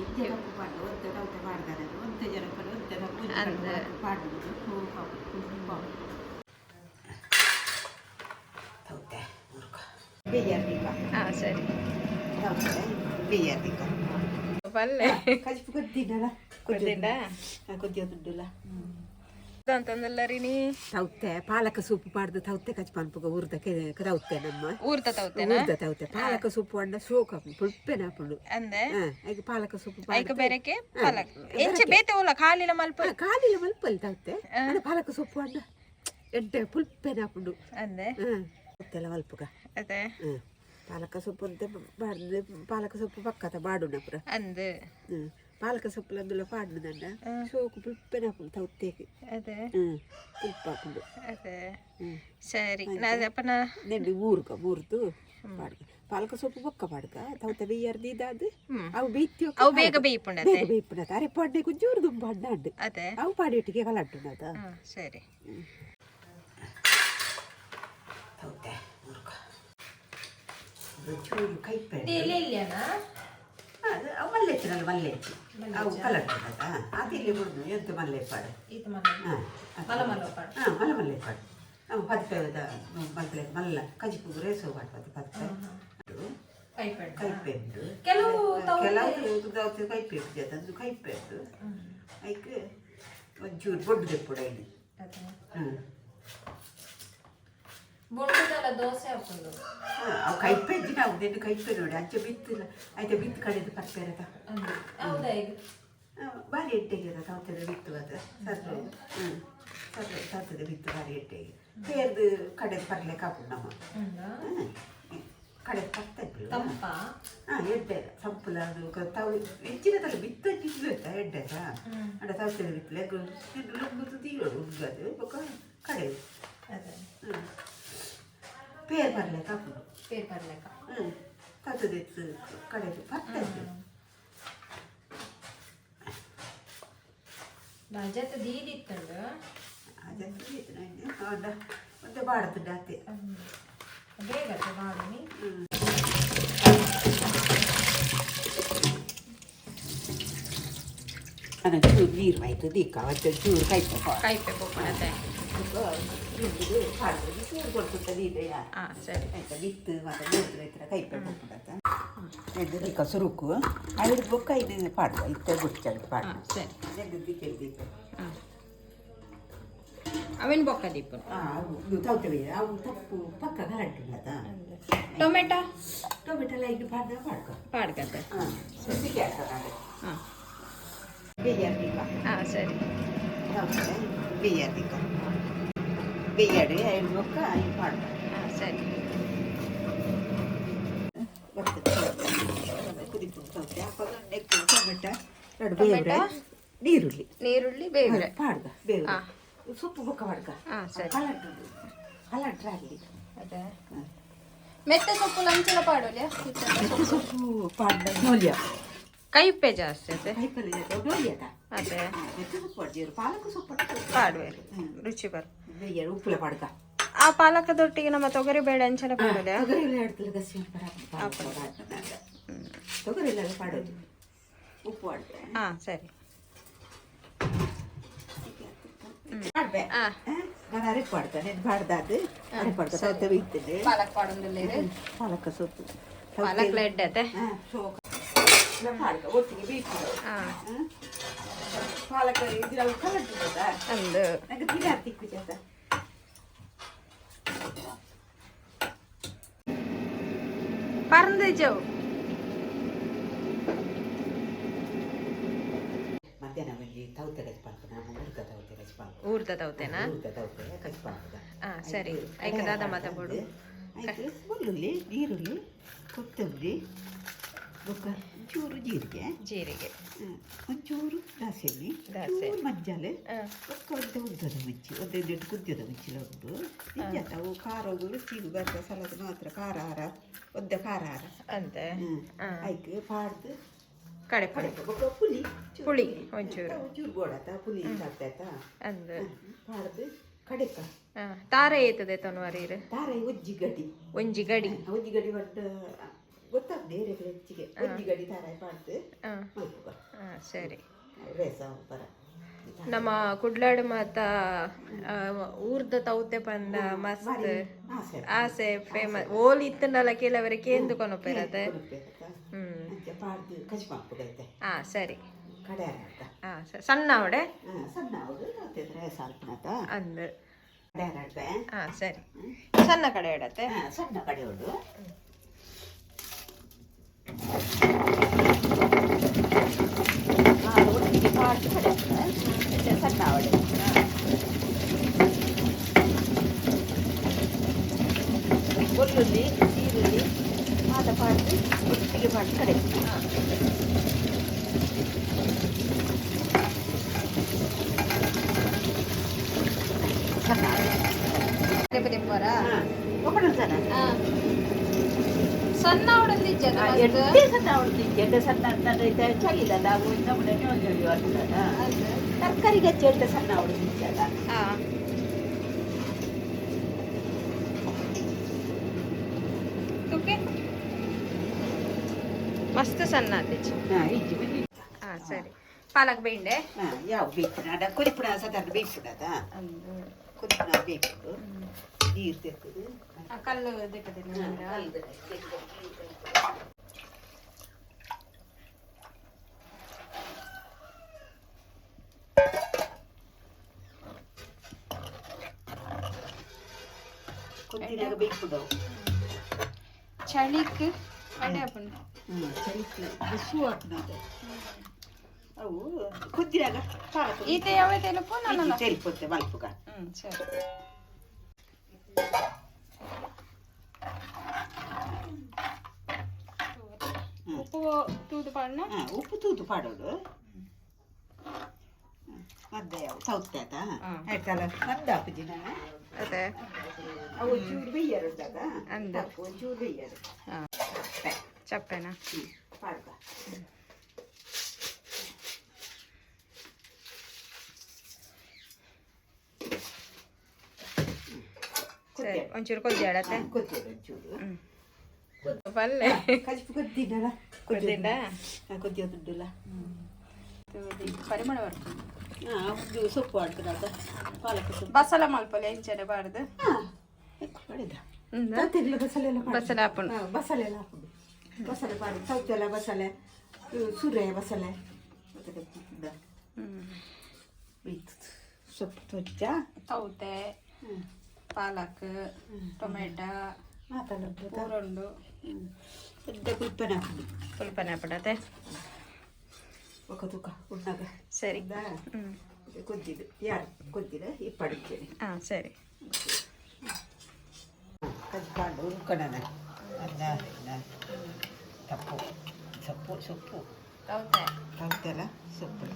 ಇಂಚ ತಪ್ಪು ಪಾಡ್ದು ಒಂತೆ ತೌತೆ ಪಾಡ್ದಾರೆ, ಒಂತೆ ಜನ ಪಡ ಒಂತೆ ತಪ್ಪು ಒಂಜಿ ಅಂದ್. ಕಡೆ ಪಾಡುದು ಪೂ ತೌತೆ ಮುರ್ಕ ಬೇಯಾರ್ದಿಕ. ಹಾ, ಸರಿ. ತೌತೆ ಬೇಯಾರ್ದಿಕ. ಪಲ್ಲೆ. ಕಜಿಪು ಗೊತ್ತಿದ್ದಲ್ಲ? ಗೊತ್ತಿಲ್ಲ. ಕೊದ್ದಿಯೋದುಂಡುಲ್ಲ. ಅಂತಂದಲ್ಲ ರೀ ನೀ. ತೌತೆ ಪಾಲಕ ಸೂಪು ಪಾಡ್ದು ತೌತೆ ಕಜ್ಪ ಅನ್ಪುಗ ಊರ್ದ ತೌತೆ ನಮ್ಮ. ಊರ್ದ ತೌತೆನಾ? ಊರ್ದ ತೌತೆ. ಪಾಲಕ ಸೂಪು ಅಂಡ ಶೋಕ ಪುಲ್ಪೆನ ಆಪುಂಡು. ಅಂದೆ. ಐಕ್ ಪಾಲಕ ಸೂಪು. ಐಕ್ ಬೆರಕೆ ಪಾಲಕ್ ಎಂಚ ಬೇತೆ ಓಲ ಖಾಲಿಲ ಮಲ್ಪ? ಕಾಲಿಲ ಮಲ್ಪಲ್ ತೌತೆ. ಅಂಡ ಪಾಲಕ ಸೊಪ್ಪು ಅಂಡ ಎಡ್ಡೆ ಪುಲ್ಪೆನ ಆಪುಂಡು. ಅಂದೆ. ತೌತೆಲ ಮಲ್ಪುಗ. ಅದೇ. ಪಾಲಕ ಸೊಪ್ಪು ಅಂತ ಬಾಡ್ದು ಪಾಲಕ ಸೊಪ್ಪು ಪಕ್ಕದ ಬಾಡುನ ಪುರ. ಅಂದ್. ಪಾಲಕ ಸೊಪ್ಪು ಅಂದುಲ ಪಾಡ್ನದಂಡ ಶೋಕು ಪುಲ್ಪೆನ ಆಪುಂಡು ತೌತೆಗೆ. ಅದೇ. ಪುಲ್ಪಾಪುಂಡು. ಅದೇ, ಸರಿ, ನಾ ಅಪ್ಪ ನಾ ನೆಂಡು ಮೂರ್ಗ ಮೂರ್ದು ಪಾಡ್ಗ ಪಾಲಕ ಸೊಪ್ಪು ಬೊಕ್ಕ ಪಾಡ್ಗ ತೌತೆ ಬೇಯರ್ದು ಇದಾದ್ ಅವು ಬೇಯ್ತಿ. ಅವು ಬೇಗ ಬೇಯ್ಪುಂಡತೆ. ಬೇಗ ಬೇಯ್ಪುಂಡತ. ಅರೆ ಪಾಡ್ನೆ ಒಂಚೂರು ದುಂಬು ಅಡ್ಡ ಅಡ್ಡು. ಅದೇ. ಅವು ಪಾಡಿಟ್ಟಿಗೆ ಕಲಟ್ಟುಂಡತ. ಸರಿ. ತೌತೆ ಮೂರ್ಗ ಒಂಚೂರು ಕೈಪೆ. ಅವು ಮಲ್ಲೆತ್ತಿನಲ್ಲ, ಮಲ್ಲೆಚ್ಚಿ ಅವು ಕಲಟ್ಟುಂಡತ. ಅದು ಇಲ್ಲಿ ಬಿಡುದು ಎಂತ ಮಲ್ಲೆ ಪಾಡು. ಹಾಂ ಹಾಂ, ಮಲ್ಲ ಮಲ್ಲೆ ಪಾಡು. ಅವು ಪದ್ಪೆದ ಮಲ್ಪಲೆ ಮಲ್ಲ ಕಜಿಪು ರೇಸು ಪಾಡ್ಪದ ಪದ್ಪೆ ಕೈಪೆ ಉಂಟು. ಕೆಲವು. ಕೆಲವು ದೌತ್ಯ ಕೈಪೆ ಉಂಟು, ಅದು ಕೈಪೆ ಉಂಟು. ಐಕ್ ಒಂಚೂರು ಬೊಡ್ಡು ದೆಪ್ಪುಡ ಇಲ್ಲಿ. ಹ್ಞೂ. ಬೊಂಡುದಲ್ಲ ದೋಸೆ ಹಾಕೊಂಡು. ಅವು ಕೈಪೆ ಇದ್ದಿನ ಅವು ನಿನ್ನ ಕೈಪೆ ನೋಡಿ ಅಂಚೆ ಬಿತ್ತಿಲ್ಲ ಆಯ್ತಾ? ಬಿತ್ತು ಕಡೆದು ಪರ್ಪೆರದ. ಹೌದಾ ಈಗ? ಬಾರಿ ಎಟ್ಟೆಗೆ ತೌತದ ಬಿತ್ತು ಅದು ಸರ್ರು. ಹ್ಞೂ, ಸರ್ರು ತೌತದ ಬಿತ್ತು ಬಾರಿ ಎಟ್ಟೆಗೆ. ಪೇರ್ದು ಕಡೆದು ಪರ್ಲೆಕ್ಕೆ ಹಾಕುದು ನಮ್ಮ. ಹ್ಞೂ, ಕಡೆದು ಪರ್ತದ್ದು. ತಂಪ. ಹಾಂ, ಎಡ್ಡೆ ಸಂಪುಲ ಅದು ತಾವು ಹೆಚ್ಚಿನದಲ್ಲ ಬಿತ್ತ ಜಿಗ್ಲು ಇತ್ತ ಎಡ್ಡೆ ಅಂಡ ತೌತದ ಬಿತ್ತು ಲೆಗ್ ಲುಂಗುದು ತೀರೋಡು ಉಗ್ಗದು ಬೊಕ್ಕ ಕಡೆದು. ಅದೇ. ಹ್ಞೂ, ಪೇರ್ ಬರ್ಲೆಕ್ಕೆ ಹಾಕುದು. ಪೇರ್ ಬರ್ಲೆಕ್ಕ. ಹ್ಞೂ, ತೌತದ ಎತ್ತು ಕಡೆದು ಪರ್ತದ್ದು. ರಜತ ದೀದಿತ್ತಂಡು. ಅದೇ ಹೌದಾ, ಮತ್ತೆ ಬಾಡ್ದು ಅತ್ತೆ. ಬೇಗ ಬಾಡುನಿ. ನಾನು ಚೂರು ನೀರು ಆಯ್ತು ದೀಕ ಮತ್ತೆ ಚೂರು ಕೈಪೆ. ಕೈಪೆ ಬೋಪಣತೆ. ಚೂರು ಕೊಡ್ಸುತ್ತ ದೀದೆಯ. ಹಾ, ಸರಿ. ಆಯ್ತಾ, ಬಿತ್ತು ಮತ್ತೆ ಮೂತ್ರ ಇತ್ರ ಕೈಪೆ ಪೊಪ್ಪುಡತ ಎದ್ದು ದೀಕ ಸುರುಕು ಐದು ಬೊಕ್ಕ ಐದು ಪಾಡುವ ಇತ್ತೆ ಗುಚ್ಚಲು ಪಾಡು. ಸರಿ. ಎದ್ದು ದೀಕ ದೀಕ. ಅವೇನು ಬೊಕ್ಕ ದೀಪ? ಹಾಂ, ಅವು ತೌತವೆ ಅವು ತಪ್ಪು ಪಕ್ಕ ಕರೆಂಟ್. ಟೊಮೆಟೊ. ಟೊಮೆಟೊ ಎಲ್ಲ ಇದು ಪಾಡ್ದ ಪಾಡ್ಕ. ಪಾಡ್ಕತೆ. ಹಾಂ, ಸಿಕ್ಕಿ ಹಾಕೋದು. ಬೇಯಾರ್ ದೀಕ. ಹಾ, ಸರಿ. ಬೇಯಾರ್ ದೀಕ ಬೇಯಾಡಿ ಐದು ಬೊಕ್ಕ ಐದು ಪಾಡ್ಕ. ಹಾ, ಸರಿ. ಬರ್ತದೆ ಕುದಿಪು ಸೌತೆ ಹಾಕೋದು ನೆಕ್ಕು ಟೊಮೆಟೊ ಎರಡು ಬೇವ್ರೆ ನೀರುಳ್ಳಿ. ನೀರುಳ್ಳಿ, ಬೇವ್ರೆ. ಪಾಡ್ಗ ಬೇವ್ರೆ ಸೊಪ್ಪು ಬೊಕ್ಕ ಪಾಡ್ಗ. ಹಾ, ಸರಿ. ಕಲಂಟು ಕಲಂಟ್ರ ಆಗಲಿ. ಅದೇ, ಮೆತ್ತೆ ಸೊಪ್ಪು ಲಂಚಲ ಪಾಡೋಲಿಯಾ? ಮೆತ್ತೆ ಸೊಪ್ಪು ಪಾಡ್ದ ನೋಲಿಯ. ಕೈಪೆ ಜಾಸ್ತಿ ಅದೇ. ಕೈಪಲ್ಯ ನೋಲಿಯದ. ಅದೇ. ಮೆತ್ತೆ ಸೊಪ್ಪು ಪಾಡ್ದಿರು ಪಾಲಕ ಸೊಪ್ಪು. ಪಾಡುವೆ, ರುಚಿ ಬರ್. ಬೇಯ್ಯಾರ ಉಪ್ಪುಲ ಪಾಡ್ಗ. ಆ ಪಾಲಕದೊಟ್ಟಿಗೆ ನಮ್ಮ ತೊಗರಿ ಬೇಳೆ ಅಂಚಲ ಪಾಡೋಲಿಯಾ? ತೊಗರಿ ಎಲ್ಲ ಆಡ್ತಲ್ಲ ಗಸಿ ತೊಗರಿ ಎಲ್ಲ ಪಾಡೋದು ಉಪ್ಪು ಪಾಡ್ದೆ. ಹಾ, ಸರಿ. ಪಾಡ್ಬೆ. ನಾನು ಅರೆ ಪಾಡ್ತಾನೆ ಪಾಡ್ದಾದು ಅರೆ ಪಾಡ್ಕ ಸೌತೆ ಬೀಗ್ತದೆ. ಪಾಲಕ್ ಪಾಡೊಂದಿಲ್ಲ. ಪಾಲಕ ಸೊಪ್ಪು. ಪಾಲಕ್ ಎಡ್ಡೆ ಅತ್ತೆ. ಶೋಕ ಪಾಡ್ಕ ಒಟ್ಟಿಗೆ ಬೀಗ್ತದೆ. ಪಾಲಕ ಇದ್ರಲ್ಲಿ ಕಲರ್ತದ. ಅಂದು. ನಂಗೆ ತಿನ್ನಾರ ತಿಕ್ಕು ಜಾತ. ಪರಂದು ಜವು. ಮಧ್ಯಾಹ್ನ ಒಂಜಿ ತೌತೆ ಕಚ್ ಪಾಲ್ಪು ನಮ್ಮ ಊರ್ದ ತೌತೆ ಕಚ್ ಪಾಲ್ಪು. ಊರ್ದ ತೌತೆನಾ? ಊರ್ದ ತೌತೆ ಕಚ್ ಪಾಲ್ಪುದ. ಹಾ, ಸರಿ. ಐಕ್ ದಾದ ಮಾತ ಬೋಡು? ಆಯ್ತು, ಬೆಳ್ಳುಳ್ಳಿ, ನೀರುಳ್ಳಿ, ಕೊತ್ತಂಬರಿ ಬೊಕ್ಕ ಒಂಚೂರು ಜೀರಿಗೆ. ಜೀರಿಗೆ. ಒಂಚೂರು ದಾಸೆಣ್ಣೆ. ದಾಸೆಣ್ಣೆ. ಚೂರು ಮಜ್ಜಾಲೆ ಬೊಕ್ಕ ಒಂತೆ ಉದ್ದದ ಮುಂಚಿ ಒಂದೆಂಟು ಕುದ್ಯದ ಮುಂಚಿಲ ಉಂಟು ನಿಜ. ಅವು ಖಾರ ರುಚಿಗೂ ಬರ್ತ ಸಲಾದ ಮಾತ್ರ ಖಾರ ಆರ ಒಂದೆ ಖಾರ ಆರ. ಅಂತೆ. ಐಕ್ ಪಾಡ್ದು ಕಡೆ ಪಡೆ. ಕಡೆ ಬೊಕ್ಕ ಪುಲಿ ಚೂರು. ಪುಳಿ ಒಂಚೂರು. ಒಂಚೂರು ಬೋಡಾತ ಪುಲಿ ಹಾಕ್ತಾಯ್ತಾ. ಅಂದು. ಪಾಡ್ದು ಕಡೆಕ. ತಾರೆ ಏತದೆ ತೊನ್ವರೀರು? ತಾರೆ ಒಂಜಿ ಗಡಿ. ಒಂಜಿ ಗಡಿ. ಒಂಜಿ ಗಡಿ ಬಟ್ ಗೊತ್ತಾಗ್ತದೆ ಏರೆಗ್ಲ ಹೆಚ್ಚಿಗೆ ಒಂಜಿ ಗಡಿ ತಾರಾಯಿ ಪಾಡ್ದು ಮಲ್ಪುಗ. ಸರಿ. ರೇಸ ಬರ. ನಮ್ಮ ಕುಡ್ಲಾಡು ಮಾತ ಊರ್ದ ತೌತೆ ಪಂಡ ಮಸ್ತ್ ಆಸೆ. ಆಸೆ, ಫೇಮಸ್. ಓಲ್ ಇತ್ತಂಡಲ ಕೆಲವರೆ ಕೇಂದು ಕೊನೊಪೆರತೆ. ಅಂಚ ಪಾಡ್ದು ಕಜ್ಜಿ ಮಲ್ಪುಗೈತೆ. ಹಾ, ಸರಿ. ಕಡೆ ಆಟ. ಹಾ, ಸಣ್ಣ ಅವಡೆ. ಸಣ್ಣ ಅವಡು ರೇಸ ಅಲ್ಪನತ. ಅಂದ್. ಕಡೆ ಆಡ್ಬೆ. ಹಾ, ಸರಿ, ಸಣ್ಣ ಕಡೆ ಇಡತ್ತೆ. ಸಣ್ಣ ಕಡೆ ಉಂಡು. ಒಟ್ಟಿಗೆ ಪಾಡ್ದು ಕಡೆ ಹಾಕ್ತೆ. ಸಣ್ಣ ಅವಡೆ. ಬೆಳ್ಳುಳ್ಳಿ, ಈರುಳ್ಳಿ ಮಾತ ಪಾಡ್ದು ಒಟ್ಟಿಗೆ ಪಾಡ್ದು ಕಡೆ. ಸಣ್ಣ ಒಬ್ಬನ. ಸಣ್ಣ ಅವಡೊಂದು. ಎಡ್ಡೆ ಸಣ್ಣ ಉಂಟು, ಎಡ್ಡೆ ಸಣ್ಣ ಅಂತಂದ್ರೆ ಚಳಿಲ್ಲ, ನಾವು ನಮ್ಮನೆ ಆಗ್ತದ. ತರಕಾರಿ ಗಚ್ಚಿ ಎಡ್ಡೆ ಸಣ್ಣ ಉಂಟು. ಹಾ, ಓಕೆ, ಮಸ್ತ್ ಸಣ್ಣ ಆತಿಚ್. ಹಾಂ, ಇಜ್ಜಿ ಬನ್ನಿ. ಹಾ, ಸರಿ, ಪಾಲಕ್ ಬೇಂಡೆ. ಹಾಂ, ಯಾವ ಬೇಯ್ಪುನ ಕೊರಿಪುಣ ಸಾಧಾರಣ ಬೇಯ್ಪುಡದ, ಕೊರಿಪುಣ ಬೇಯ್ಪುಡು, ನೀರು ತೆಕ್ಕದು. ಕಲ್ಲು ದಿಕ್ಕದಿಲ್ಲ. ಕೊದ್ದಿನಾಗ ಬೇಯ್ಪುಡವು. ಚಳಿಕ್ ಅಡೆ ಆಪುಂಡು. ಹ್ಞೂ, ಚಳಿಕ್ ಬಿಸು ಹಾಕ್ನದು ಅವು ಕೊದ್ದಿನಾಗ ಪಾಲಕ್. ಈತೆ ಯಾವ ತೆಲುಪು ನಾನು ತೆಲಿಪೊತ್ತೆ ಮಲ್ಪುಗ. ಹ್ಞೂ, ಸರಿ. ಉಪ್ಪು ತೂದು ಪಾಡ್ನ. ಹಾಂ, ಉಪ್ಪು ತೂದು ಪಾಡೋದು. ಮದ್ದೆ ಯಾವ ಸೌತೆ ಆತ. ಆಯ್ತಲ್ಲ, ಮದ್ದು ಹಾಕುಜಿ ನಾನು. ಅದೇ. ಅವು ಒಂಚೂರು ಬೇಯ್ಯಾರು ಉಂಟದ. ಅಂದ. ಒಂಚೂರು ಬೇಯ್ಯಾರು. ಹಾಂ, ಚಪ್ಪೆನಾ? ಹ್ಞೂ, ಪಾಡ್ಕ. ಸರಿ, ಒಂಚೂರು ಕೊದ್ದಿ ಆಡತ್ತೆ. ಕೊದ್ದಿರು ಒಂಚೂರು. ಪಲ್ಲೆ. ಕಜಿಪು ಕೊದ್ದಿನಲ್ಲ. ಕೊದ್ದಿಂಡ? ಕೊದ್ದಿ ಉಂಟಲ್ಲ. ಪರಿಮಳ ಬರ್ತದೆ. ಹಾಂ, ಒಂದು ಸೊಪ್ಪು ಆಡ್ತದಲ್ಲ, ಪಾಲಕ ಸೊಪ್ಪು. ಬಸಲ ಮಲ್ಪಲೆ ಇಂಚನೆ ಬಾರ್ದು. ಹಾಂ, ಒಳ್ಳೆದ. ತತ್ತಿಗ್ಲ ಬಸಳೆ ಎಲ್ಲ ಪಾಡ್ದು. ಬಸಳೆ ಹಾಪುಂಡು. ಹಾ, ಬಸಳೆ ಎಲ್ಲ ಹಾಪುಂಡು. ಬಸಳೆ ಪಾಡು, ಸೌತೆಲ್ಲ ಬಸಳೆ, ಸುರೆ ಬಸಳೆ ಮತ್ತೆ ಇತ್ತು ಸೊಪ್ಪು ತೊಚ್ಚ. ತೌತೆ, ಪಾಲಕ್, ಟೊಮೆಟೊ. ಮಾತಾಡೋದು. ಪೂರುಂಡು. పెద్ದ పులిపెన. ಪುಲ್ಪನೆ ಹಾಪಡತೆ. ఒక ತುಕ ಉಣ್ಣಾಗ. ಸರಿ. ಕೊದ್ದಿದ್ದು ಯಾರು ಕೊದ್ದಿದ ಇಪ್ಪಡಿದ್ದೇನೆ. ಹಾಂ, ಸರಿ. ಕಜ್ಪಾಂಡು ಉಳ್ಕೊಳಣ ಅಲ್ಲ. ತಪ್ಪು ಸೊಪ್ಪು ಸೊಪ್ಪು. ತೌತೆ. ತೌತೆಲ್ಲ ಸೊಪ್ಪು.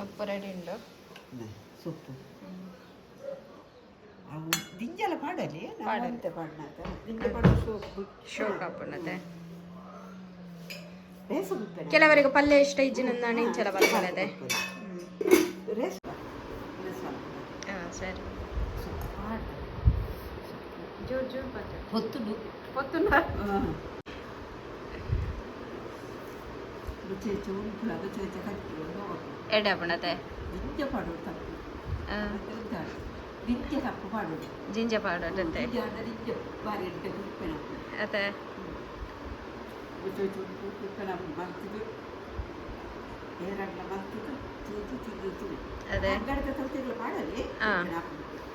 ಉಪ್ಪು ರೆಡಿ ಉಂಡು. ಸೊಪ್ಪು ಅವು ದಿಂಜಲ ಪಾಡಲಿ. ಪಾಡಲಿ. ಪಾಡನಾತ ದಿಂಜ ಪಾಡು ಸೊಪ್ಪು. ಶೋಕ್ ಹಾಪುಂಡತೆ. ರೇಸು ಬಿಪ್ಪೆನ. ಕೆಲವರಿಗೆ ಪಲ್ಯ ಇಷ್ಟ ಇಜ್ಜಿ ನಂದಾಣೆ ಇಂಚಲ ಬರ್ಪಲತೆ. ರೇಸು. ಹಾಂ, ಸರಿ. ಜೋರು ಜೋರು ಬರ್ತದೆ. ಹೊತ್ತುಡು. ಗೊತ್ತುಂಡ. ರುಚಿ ಉಂಟು, ರುಚಿ ರುಚಿ ಕಟ್ಟಿ. ಎಡೆ ಹಾಪುಂಡತೆ. ದಿಂಜ ಪಾಡೋದು ತಪ್ಪು. ದಿಂಜ ತಪ್ಪು ಪಾಡೋದು. ಜಿಂಜ ಪಾಡೋದಂತೆ. ದಿಂಜ ಅಂದ್ರೆ ದಿಂಜ ಬಾರಿ ಎಡ್ಡೆ ಕುಪ್ಪೆನ. ಅದೇ. ರುಚಿ ರುಚಿ ಉಂಟು, ಕುಪ್ಪೆನ ಮಲ್ತಿದ್ದು ಏರಡ್ಲ ಮಲ್ತಿದ್ದು ತೂದು ತಿಂದು ತಿನ್ನು. ಅದೇ. ಅಂಗಡಿದ ತೌತೆಗಳು ಪಾಡಲಿ. ಹಾ.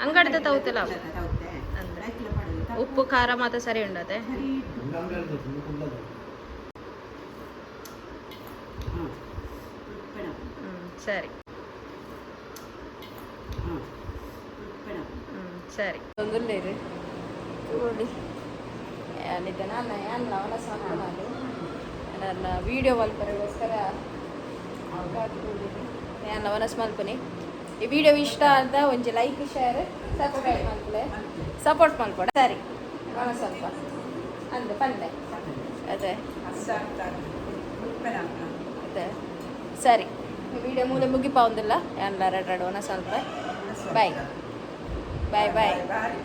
ಅಂಗಡಿದ ತೌತೆಲ. ತೌತೆ. ಅಂದ್ರೆ? ಐಕ್ಲ ಪಾಡೋದು ತಪ್ಪು. ಉಪ್ಪು ಖಾರ ಮಾತ್ರ ಸರಿ ಉಂಡತೆ. ಸರಿ. ಹ್ಞೂ, ಉಪ್ಪೆನ. ಹ್ಞೂ, ಸರಿ. ಹ್ಞೂ, ಉಪ್ಪೆನ. ಹ್ಞೂ, ಸರಿ. ಒಂದುಲ್ಲೇರು ತೋಡಿ ನಿಧಾನ ಯಾನ್ ಅವನ ಸಾಕು. ನನ್ನ ವೀಡಿಯೋ ಮಲ್ಪರೆಗೋಸ್ಕರ ಯಾನ್ ಅವನಸ್ ಮಲ್ಪನಿ. ಈ ವಿಡಿಯೋ ಇಷ್ಟ ಅಂತ ಒಂಜಿ ಲೈಕ್, ಶೇರ್, ಸಬ್ಸ್ಕ್ರೈಬ್ ಮಲ್ಪಲೆ, ಸಪೋರ್ಟ್ ಮಲ್ಪಡ. ಸರಿ, ಅವನ ಸ್ವಲ್ಪ ಅಂದೆ ಪಂದೆ. ಅದೇ. ಅದೇ, ಸರಿ. ಈ ವಿಡಿಯೋ ಮೂಲೆ ಮುಗಿಪಾವಂದಿಲ್ಲ. ಯಾನ್ ರೆಡ್ ರೆಡ್ ಒಣ ಸ್ವಲ್ಪ. Bye bye bye. ಬಾಯ್.